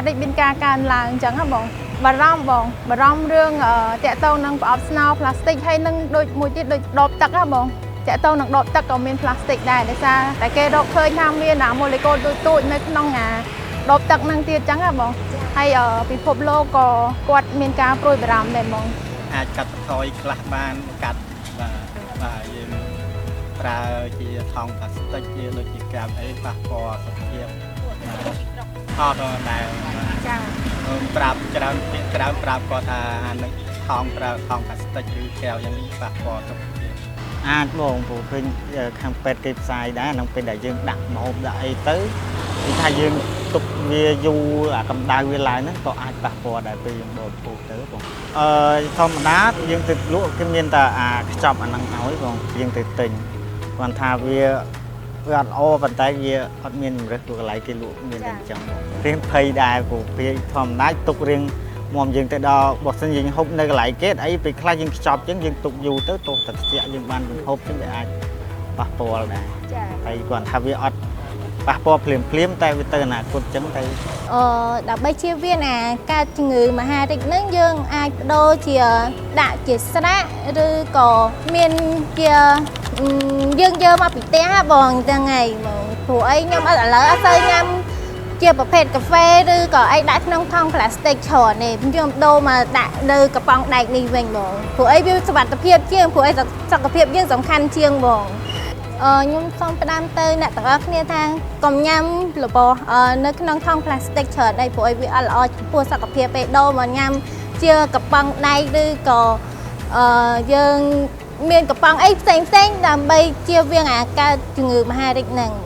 រាជមានការកើនឡើងអញ្ចឹងហ៎បងបារម្ភបងបារម្ភរឿងតាក់ទងនឹងប្រអប់ស្នោផ្លាស្ទិកហើយនឹងដូចមួយទៀតដូចដបទឹកហ៎បងតាក់ទងនឹងដបទឹកក៏មានផ្លាស្ទិកដែរដោយសារតែគេរកឃើញថាមានអាម៉ូលេគុលតូចៗនៅក្នុងអាដបទឹកហ្នឹងទៀតអញ្ចឹងហ៎បងហើយពិភពលោកក៏គាត់មានការព្រួយបារម្ភដែរបង អាចកាត់បន្ថយខ្លះបានកាត់បាទបាទយើងប្រើជាថង់ប្លាស្ទិកជាដូចជាក្រាបអីប៉ះពាល់សុខភាពអត់ដែរ ចា ប្រាប់ច្រើនពាក្យច្រើនប្រាប់គាត់ថាអានឹងថង់ប្រើថង់ប្លាស្ទិកឬកែវយ៉ាងនេះប៉ះពាល់សុខភាព អាចបងព្រោះឃើញខាងពេទ្យគេផ្សាយដែរក្នុងពេលដែលយើងដាក់ម្ហូបដាក់អីទៅគឺថាយើងទុកវាយូរអាកម្ដៅវាឡើងហ្នឹងក៏អាចប៉ះពាល់ដែរពេលយើងបរិភោគទៅបងអឺធម្មតាយើងទៅលក់គេមានតែអាខ្ចប់អាហ្នឹងឲ្យបងយើងទៅទិញគាត់ថាវាវាអត់ល្អប៉ុន្តែវាអត់មានជំរើសព្រោះកន្លែងគេលក់មានតែអញ្ចឹងបងរៀងភ័យដែរព្រោះពេលធម្មតាទុករៀងមុំយើងទៅដល់បើសិនយើងហូបនៅកន្លែងគេអីពេលខ្លះយើងខ្ចប់អញ្ចឹងយើងទុកយូរទៅទោះតែត្រជាក់យើងបានហូបអញ្ចឹងវាអាចប៉ះពាល់ដែរ ចា ហើយគាត់ថាវាអត់ប៉ះពាល់ភ្លាមភ្លាមៗតែវាទៅអនាគតអញ្ចឹងទៅ អឺដើម្បីជៀសវាងអាការជំងឺមហារីកហ្នឹងយើងអាចបដូរជាដាក់ជាស្រាក់ឬក៏មានជាយើងយកមកពីផ្ទះហ៎បងហ្នឹងហើយបងព្រោះអីខ្ញុំអត់ឥឡូវអត់សូវញ៉ាំជាប្រភេទកាហ្វេឬក៏អីដាក់ក្នុងថង់ប្លាស្ទិកច្រើនទេខ្ញុំដូរមកដាក់នៅកំប៉ុងដែកនេះវិញបងព្រោះអីវាសុវត្ថិភាពជាងព្រោះអីសុខភាពយើងសំខាន់ជាងបង អឺខ្ញុំសូមផ្ដាំទៅអ្នកទាំងអស់គ្នាថាកុំញ៉ាំរបស់នៅក្នុងថង់ប្លាស្ទិកច្រើនអីព្រោះអីវាអត់ល្អចំពោះសុខភាពទេដូរមកញ៉ាំជាកំប៉ុងដែកឬក៏អឺយើងមានកំប៉ុងអីផ្សេងផ្សេងៗដើម្បីជៀសវាងអាការជំងឺមហារីកហ្នឹង។